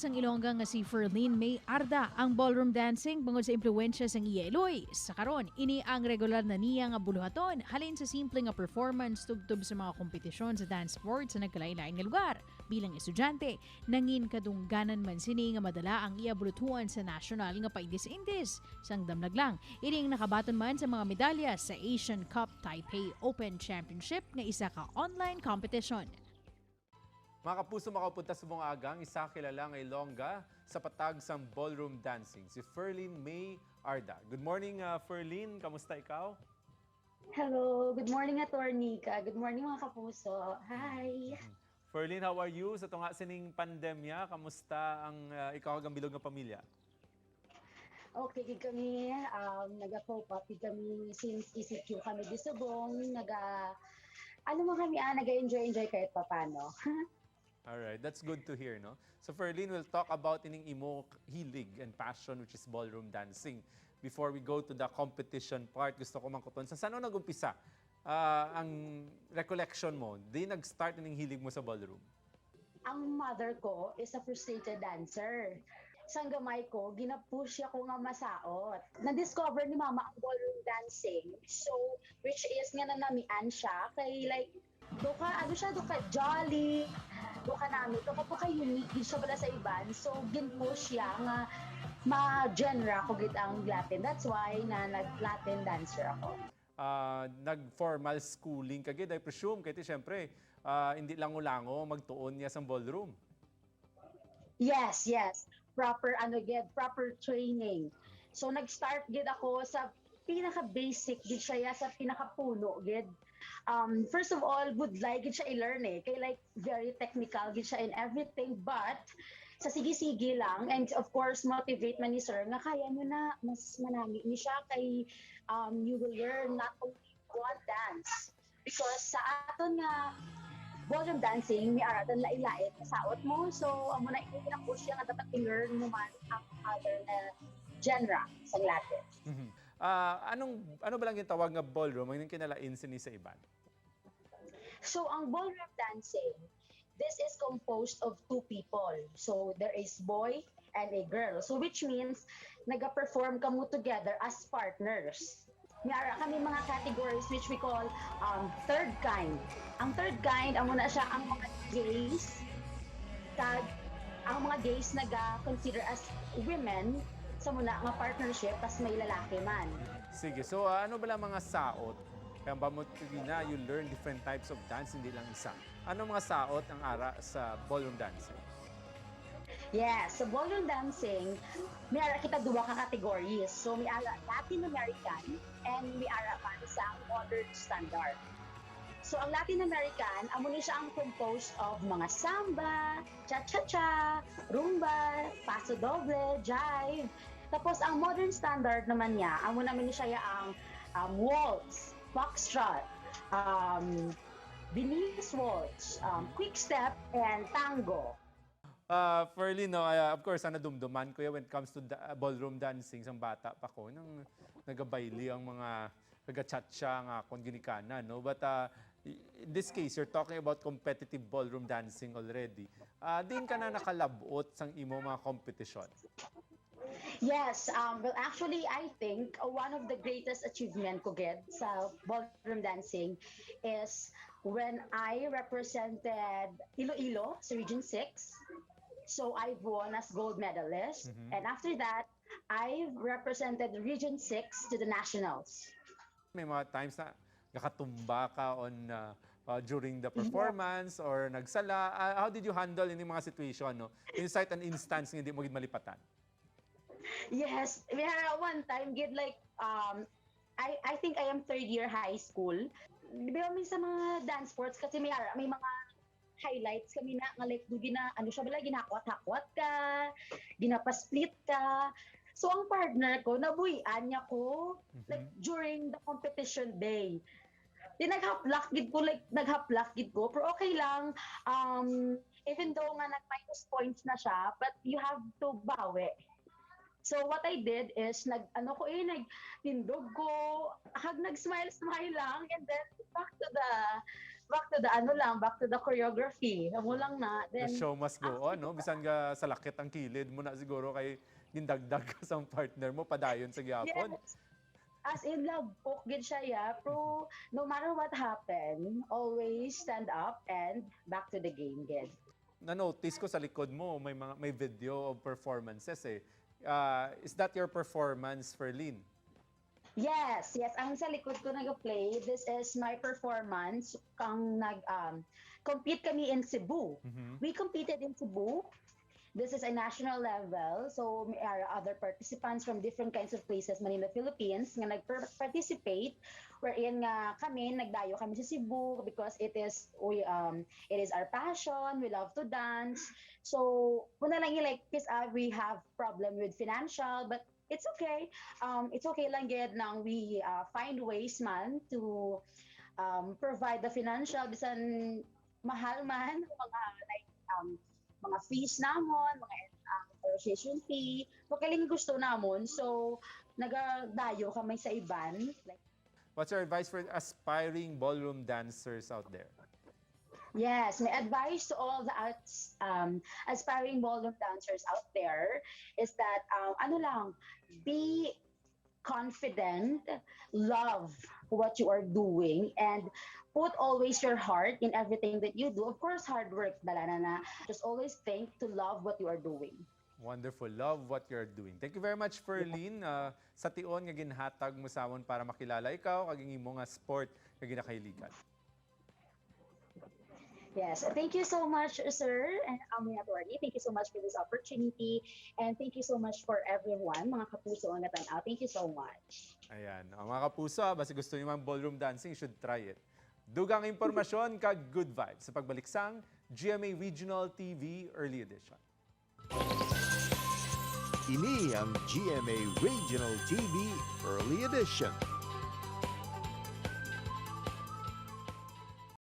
sang Ilongga nga si Ferlyn Mae Arda ang ballroom dancing bangod sa impluwensya sang iya iloy. Sa karon, ini ang regular na niya nga buluhaton halin sa simple nga performance tubtob sa mga kompetisyon sa dance sport sa nagkalain-lain nga lugar. Bilang estudyante, nangin kadungganan man sini nga madala ang iya bulutuan sa national nga paindis-indis. Sang damlag lang, ining nakabaton man sa mga medalya sa Asian Cup Taipei Open Championship nga isa ka online competition. Mga kapuso, makapunta sa buong agang isa kilala nga Ilongga sa patag sang ballroom dancing, si Ferlyn Mae Arda. Good morning, Ferlyn. Kamusta ikaw? Hello, good morning, Attorney Ka. Good morning, mga kapuso. Hi. Ferlyn, how are you? Sa tunga sining pandemya, kamusta ang ikaw kag ang bilog nga pamilya? Okay, gid kami, naga-cope up gid kami since ECQ kami di subong, naga ano mo kami naga-enjoy enjoy kahit papano. All right, that's good to hear, no? So Ferlyn, we'll talk about ining imo hilig and passion, which is ballroom dancing. Before we go to the competition part, gusto ko mangkuton sa saan nag-umpisa ang recollection mo, di nag-start ining hilig mo sa ballroom? Ang mother ko is a frustrated dancer. Sang gamay ko, gina-push ako nga masaot. Na-discover ni mama ang ballroom dancing. So, which is nga nanamian siya kay like, daw ka, ano siya, daw ka jolly, daw ka nami, daw ka po ka unique, di siya wala sa iban. So, gin-push siya nga ma-genre ko gid ang Latin. That's why na nag-Latin dancer ako. Nag-formal schooling ka gid, I presume, kay ti syempre, hindi lango-lango magtuon niya sa ballroom. Yes. Proper ano gid, proper training. So nag-start gid ako sa pinaka-basic gid siya ya, sa pinaka-puno gid. First of all, budlay gid siya i-learn eh. Kay like very technical gid siya in everything, but sa sige-sige lang and of course motivate man ni sir nga kaya nyo na, mas manami ni siya kay you will learn not only one dance because sa aton nga ballroom dancing may ara tan lain-lain na saot mo, so amo na ina-push siya nga dapat i-learn mo man ang other na genre sa Latin. Anong ano ba lang yung tawag nga ballroom? Anong kinalain sini sa iban? So, ang ballroom dancing, this is composed of two people. So, there is boy and a girl. So, which means, naga-perform kamo together as partners. May ara kami mga categories which we call third kind. Ang third kind, amo na siya ang mga gays, tag, ang mga gays naga-consider as women sa muna nga partnership, tas may lalaki man. Sige, so ano ba lang mga saot? Kaya ba mo na you learn different types of dance, hindi lang isa. Ano mga saot ang ara sa ballroom dancing? Yes, sa ballroom dancing, may ara kita duha ka categories. So may ara Latin American and may ara man sa modern standard. So ang Latin American, amo ni siya ang composed of mga samba, cha-cha-cha, rumba, paso doble, jive. Tapos ang modern standard naman niya, amo naman ni siya ang waltz, foxtrot, Viennese waltz, quick step, and tango. Ferlyn, no, of course, ang nadumduman ko yan when it comes to ballroom dancing sa bata pa ko, nang nagabayli ang mga nagachatcha nga akong ginikanan, no? But in this case, you're talking about competitive ballroom dancing already. Din ka na nakalabot sang imo mga competition? Yes, well, actually, I think one of the greatest achievement ko gid sa ballroom dancing is when I represented Iloilo sa Region 6. So I've won as gold medalist. And after that, I've represented Region 6 to the nationals. May mga times na nakatumba ka on during the performance or nagsala. How did you handle ini mga situation, no? Incite an instance nga hindi mo gid malipatan. Yes, we had one time gid like I think I am third year high school. Di ba sa mga dance sports kasi may mga highlights kami na nga like do gina ano siya bala, ginakwat-hakwat ka, ginapa-split ka. So ang partner ko, nabuy-an niya ko like during the competition day. Di naghaplak gid ko, like naghaplak gid ko, pero okay lang, even though nga nag minus points na siya, but you have to bawi. So what I did is nag ano ko eh, nag tindog ko, hag nag smile smile lang and then back to the Back to the ano lang, back to the choreography. Amo lang na. The Then, show must go on, no? Bisan ka sa lakit ang kilid mo na siguro kay gindagdag ka sa partner mo padayon sa gyapon. Yes. As in, lagpok gid siya, yeah. Pero no matter what happened, always stand up and back to the game, gid. Na-notice ko sa likod mo may mga may video of performances eh. Is that your performance, Ferlyn? Yes. Ang sa likod ko nag-play, this is my performance kang nag compete kami in Cebu. We competed in Cebu. This is a national level. So there are other participants from different kinds of places man in the Philippines nga nag-participate, wherein nga kami nagdayo kami sa Cebu because it is our passion. We love to dance. So una lang like because we have problem with financial, but it's okay. It's okay lang gid nang we find ways man to provide the financial bisan mahal man mga like mga fees namon, mga association fee, pagkaling gusto namon. So nagadayo kami sa iban. Like, What's your advice for aspiring ballroom dancers out there? Yes, my advice to all the aspiring ballroom dancers out there is that ano lang, be confident, love what you are doing, and put always your heart in everything that you do. Of course, hard work, dala na na. Just always think to love what you are doing. Wonderful. Love what you're doing. Thank you very much, Ferlyn, sa tion nga ginhatag mo sa amon para makilala ikaw kag ang imo nga sport nga ginakahiligan. Yes, thank you so much, sir, and Ami Attorney. Thank you so much for this opportunity. And thank you so much for everyone, mga kapuso ang natanaw. Thank you so much. Ayan. Ang mga kapuso, basta gusto niyo man ballroom dancing, you should try it. Dugang impormasyon kag good vibes sa pagbalik sang GMA Regional TV Early Edition. Ini ang GMA Regional TV Early Edition.